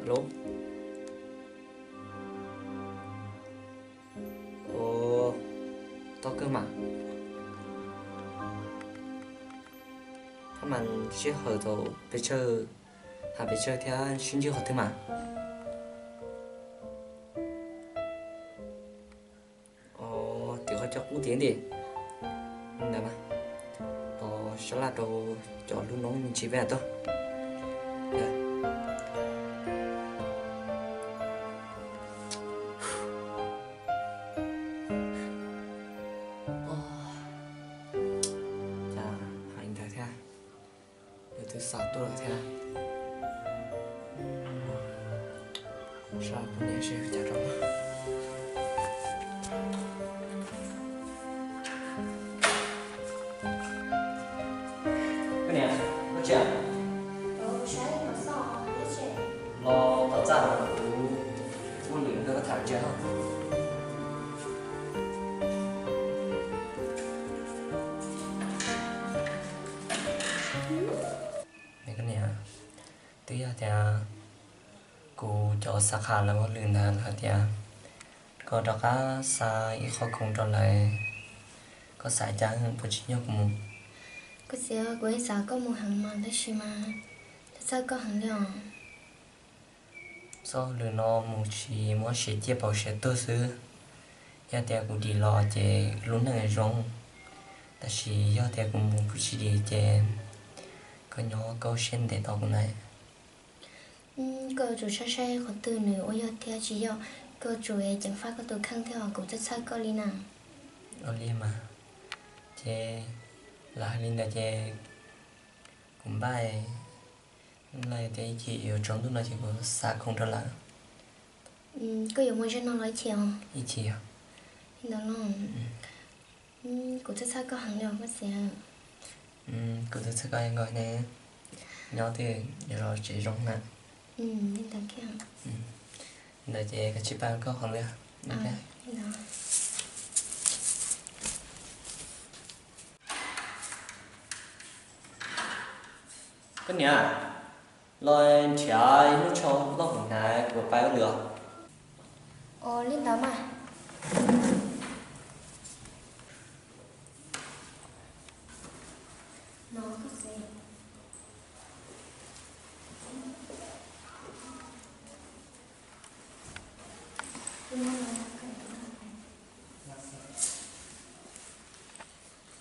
Alo. Ua, tau kawg mas. Hab mas sij hawm tau pes tsawg, hab pes tsawg thiab sib ntsib qhov twg mas? Ua, tim qhov cov qub tim ntej ntawd mas, tos sab laj rau cov lub noob me ntsis peb tuaj. Cas hais li ntawd thiab, yus twb xa tuaj lawm thiab. Sab laj poj niam seb cas rau. Koj niam, koj tsis los tom txaj, kuv ua lwm nrog koj tham tsev. Koj niam, twb yog tias kuv cov xav qha lawv ua lwm ntawd lawm tias koj rov qab xa ib qho khoom rau lawv, koj xav cas puas tsis nyob kuv mus? Koj txiv, kuv yeej xav koj mus heev mas tab sis mas txhawj koj heev li os. Txoj hauj lwm no mus tsis muab siav ciaj pauv siav tuag xwb. Yog tias kuv dim los ces lub neej zoo, tab sis yog tias kuv mus kuv tsis dim ces koj nyob koj ua siab ntev tos kuv na. Koj yuav tsum saib saib qhov twg nws ua yog thiab tsis yog, koj yuav tsum ceev faj koj tus kheej thiab os, kuv txhawj txhawj koj li na. Ua li mas, ces lawv hais li ntawd ces kuv npaj, lawv tias ib chim yuav tsaus ntuj no ces kuv xa khoom rau lawv. Koj yuav mus zaum no los ib chim os? Ib chim os. Li ntawd los, kuv txhawj txhawj koj heev li os koj txiv. Kuv txhawj txhawj koj nkaus ne, nyob twj ywm los tsev zoo na. Li ntawd kiag. Li ntawd ces kav tsij pab koj qhov lwm. Koj niam, los nrhiav ib lub tsho loj hauv hnav kuv pais ua lwm os. Ua li ntawd mas.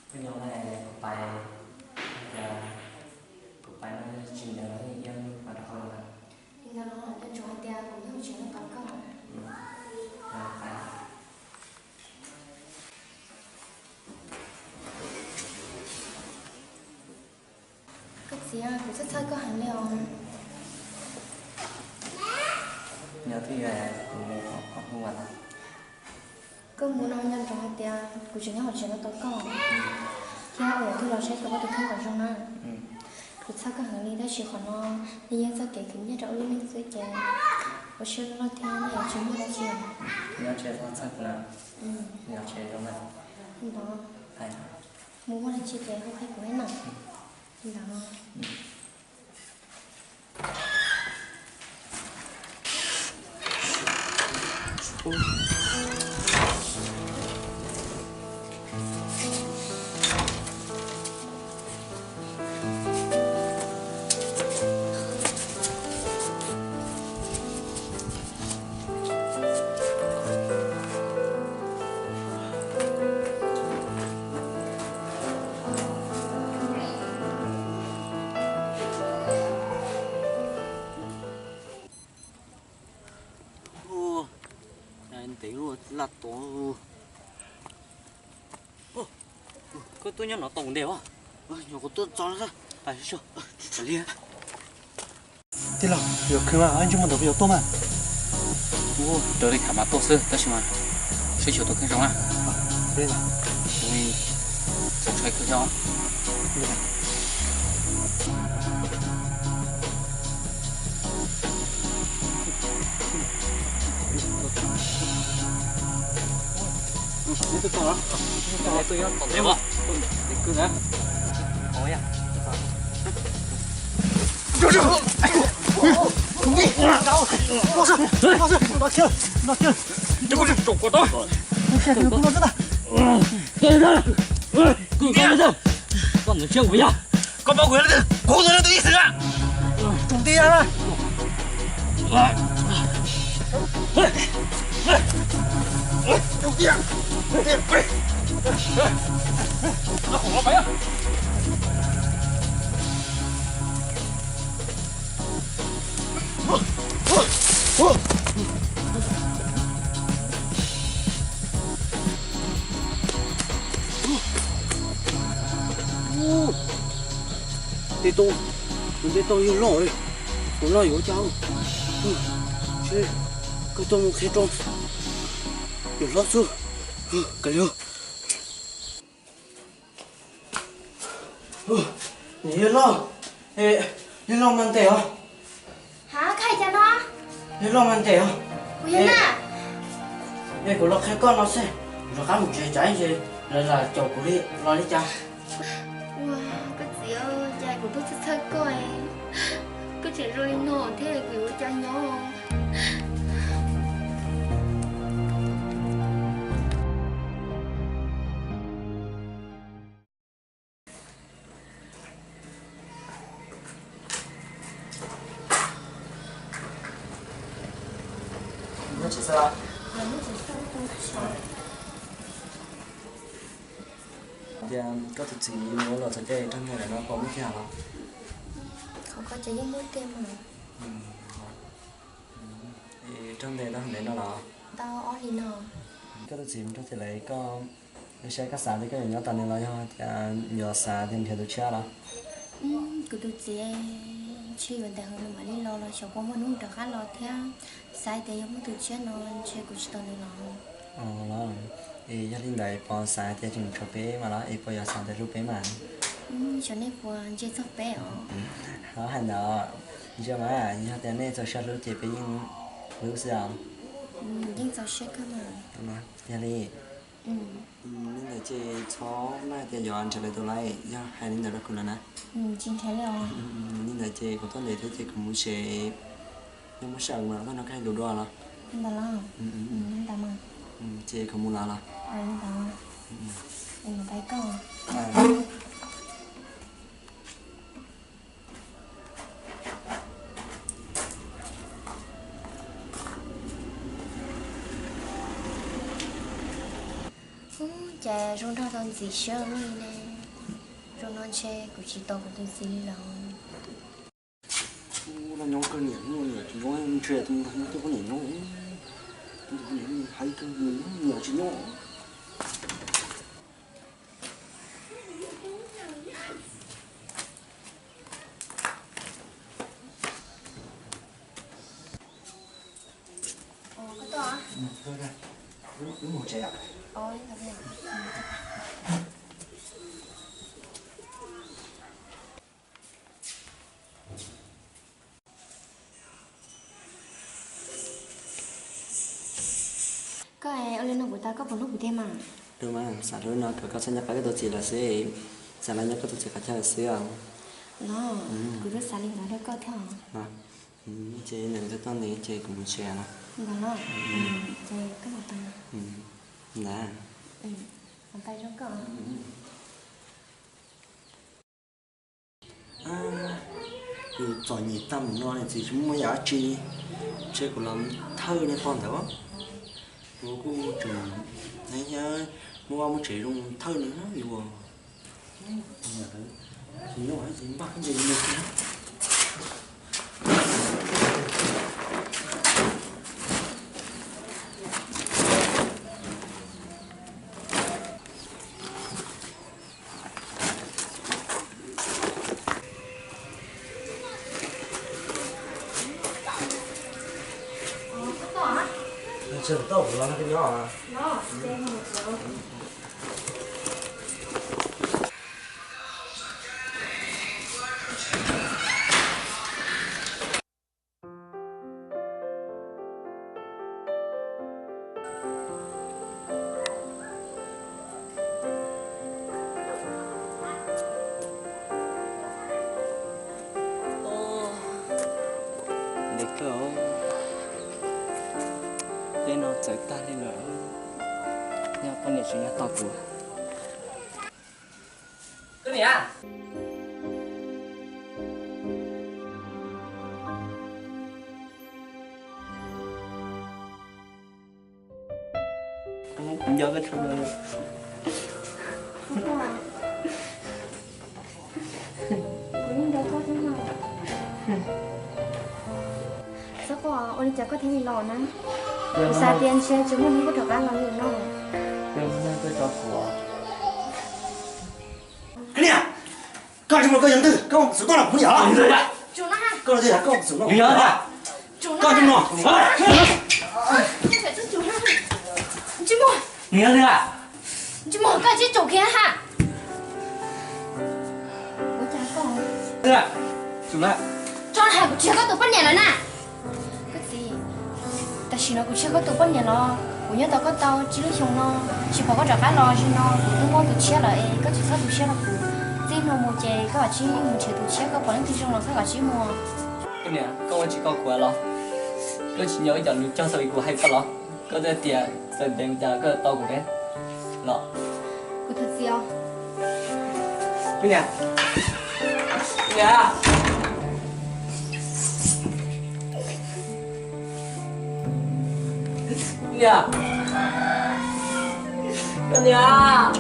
Koj nyob na, kuv pais, kuv pais no tsis ntev lawm yeej mam rov qab los lawm. Li ntawd los nco ntsoov hais tias kuv nyob tsev no tos koj. Koj txiv, kuv txhawj txhawj koj heev li os. Nyob twj ywm, kuv mus ob hnub as. Koj mus no nco ntsoov hais tias kuv tseem nyob hauv tsev no tos koj, thiab ua yam twg los saib xyuas koj tus kheej kom zoo na. Kuv txhawj koj heev li tab sis qhov no nws yog txoj kev khwv nyiaj rau wb lub neej xwb ces ua siab loj thiab nej yuav tsis muaj dab tsi. Nyob tsev txhob txhawj kuv na. Nyob tsev zoo na. Ntawd, mus muaj dab tsi ces hu qhia kuv na. Ntawd. Ntev laj tod. Koj tuaj nyob no tau kuv ntev os. Nyuam qhuav tuaj txog li. Tij laug, yuav khwv mas, ib ntsis muaj ntau peb yuav tuaj mas. Raws li tham mas tuaj xwb tab sis mas seb xyuas tus kheej zoo na. Txaus tshai kawg xyov. Koj ntawd siab kuv yog, koj paub kuv yog leej twg? Kuv tus leej twg ib txwm. Tus tiag na. Tej toj, tus tej toj yog loj, tus loj yuav cas? Koj tuaj mus qhia rau yawm hlob xwb. Kav liam. Yawg loj, yawg loj mas ntes os. Ha, koj hais cas no? Yawg loj mas ntes os. Kuv yawg na. Es kuv los qhia koj no xwb, rov qab mus tsev tsam ib ntsis lawv lam caum kuv li los li cas. Ua, koj txiv, cas kuv twb txhawj txhawj koj, koj tseem zoo li no thiab kuv yuav ua cas nyob. Tias koj tus txiv mus ua los txog caij rau ntawm no puas muaj tiag los? Qhov ko ces yeej muaj tiag mas. Es rau ntawm tau hais ntawd no los? Tau ob hlis no. Koj tus txiv mus rau tim lawv, koj saib koj xav tias koj yuav nyob tom nws los yog tias yuav xav tias nrhiav tus tshiab los? Kuv tus txiv ntshe yuav ntes hauv nws mam li los los xyov puas muaj hnub rov qab los thiab. Xav tias yog muaj tus tshiab no ntshe kuv tsis tos nws los. Los, es yog li ntawd puas xav tias tseem tshuav peb mas los es puas yuav xav tias hlub peb mas? Xyov nej puas ntsia txog peb os. Hais ntawd, ntsia mas yog tias nej txaus siab hlub ces peb yeej hlub xwb os. Yeej txaus siab kawg mas. Yog li, li ntawd ces txhob maj tias yuav nrhiav lwm tus lawm, yog hais li ntawd rau kuv lawm na. Tsis nrhiav li os. Li ntawd ces kuv tuaj ntev thiab ces kuv mus tsev, yog muaj sij hawm kuv mam tuaj nrog koj hais lus dua los? Ntawd los. Ntawd mas. Ces kuv mus lawm los? Ntawd. Mus pais koj. Ub, cas zoo nraug tau ntxim siab luaj li ne. Zoo no ntshe kuv tsis tos kuv tus txiv li lawm. Ub, los nyob kawg niam, niam tsis nyob ntshe tus nrog nyob twb poj niam nyob. Tus poj niam hais kawg niam tsis nyob. Koj ua li no kuv tau koj puas hlub kuv tiag mas? Hlub mas, xav hlub no kom koj txhob nco qab koj tus txiv lawm xwb, xav los nyob koj tus txiv qhov chaw lawm xwb os. Los, kuv twb xav li ntawd rau koj thiab os. Ces ntawm kuv twb tuaj ntev ces kuv mus tsev os. Ntawd los, ces koj mus tau. Ntawd. Mus tau zoo koj. Kuv txom nyem tag mus no txiv tsis muaj yam dab tsi, ntshe kuv los thawj nej pog ntawd. Kuv kuj tseem muaj vaj muaj tsev zoo thawj nws yuav. Tsis nyob ces npaj ntes nws kiag. Ntev kawg os. Tawm tag li lawm, nyob poj niam tseem nyob tos kuv. Koj niam, kuv nco koj tshaj plaws. Kuv yeej nco koj thiab no. Xab Quaj, ua li cas koj thiaj li los na? Kuv xav tias ntshe tsis muaj hnub koj rov qab los li no. Koj niam, koj tsis muaj koj yog twg, koj xav tuaj los kuv niam los? Koj los twg, koj xav tuaj los kuv niam los? Koj tsis muaj. Nws yog twg a? Tsis muaj, koj tsis tsum kiag ha. Ua cas koj, tso hais kuv tsis yog koj tus poj niam lawm na. Koj txiv, tam sim no kuv tsis yog koj tus poj niam los kuv nyob tos koj tau tsib lub xyoos no, tsis pom koj rov qab los, zaum no kuv twb muaj tus tshiab lawm es koj tsis txhob tu siab rau kuv. Txij no mus ces koj kav tsij mus nrhiav tus tshiab, koj pom leej twg zoo los koj kav tsij mus. Koj niam, koj ua tsis koj kuv los? Koj tsis nco ib co lus cog tau kuv hais koj los? Koj twb tias txawm ntev li cas koj tau kuv ne los? Kuv thov txim os. Koj niam, koj niam, koj niam, koj niam.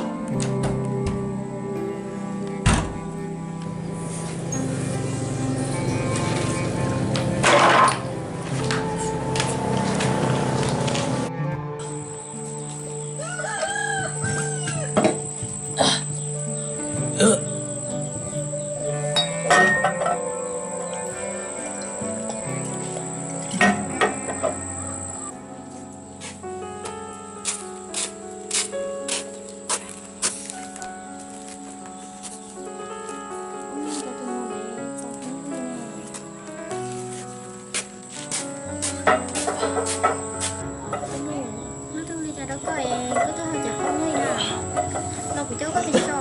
Hnub twg li cas rau koj es koj tuaj ho cov qhov nyob li na, los kuv coj koj tig so.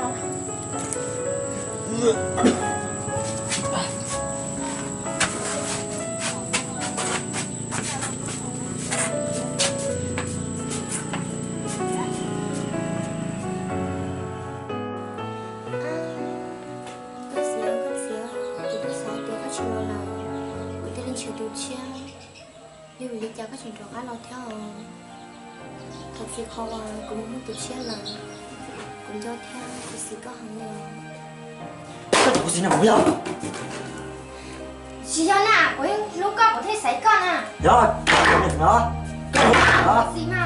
Koj txiv, koj txiv, kuv twb xav tias koj tsis los lawm, kuv thiaj li nrhiav tus tshiab. Yog vim li cas koj tseem rov qab los thiab os? Thov txim qhov uas kuv mus muaj tus tshiab lawm. Kuv nco thiab kuv xav koj heev li os. Koj tus kuv xav no kuv yog. Tsis yog na, kuv yeej hlub koj kuv thiaj xaiv koj na. Yog, yog, koj hlub kuv. Txiv mas,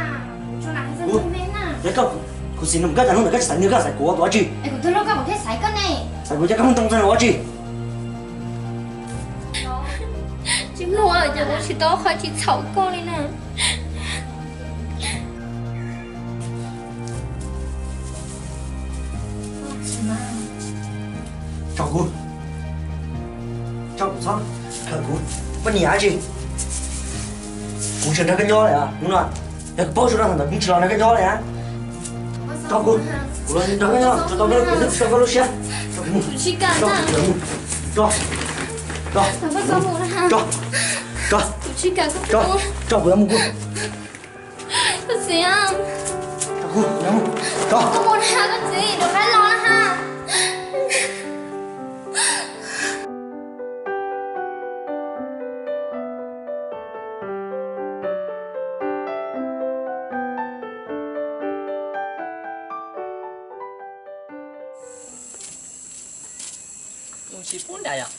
kuv tsuas lam hais txog me me na. Yog koj, kuv xav no koj cas hnub ntawd koj tsis xaiv nws, koj xaiv kuv ua tus dab tsi? Es kuv twb hlub koj kuv thiaj xaiv koj ne. Xaiv kuv cas koj mus ntoo txog ua dab tsi? Tsis muaj, ces kuv tsis tau qhov tsis txhaum koj li na. Tso kuv, tso kuv txhob khaws kuv poj niam dab tsi. Kuv tsis nrog koj nyob lawm hnub no. Yog kuv paub tsis tau ntawd kuv tsis los nrog koj nyob lawm. Tso kuv, kuv los nrog koj nyob, tso tau koj, kuv twb tso koj lub siab. Tso kuv mus, tso kuv mus, tso, tso, tso, tso, tso kuv mus kuv. Koj txiv, koj mus na, koj txiv, rov qab los na ha. Mus tsis pub nram yom.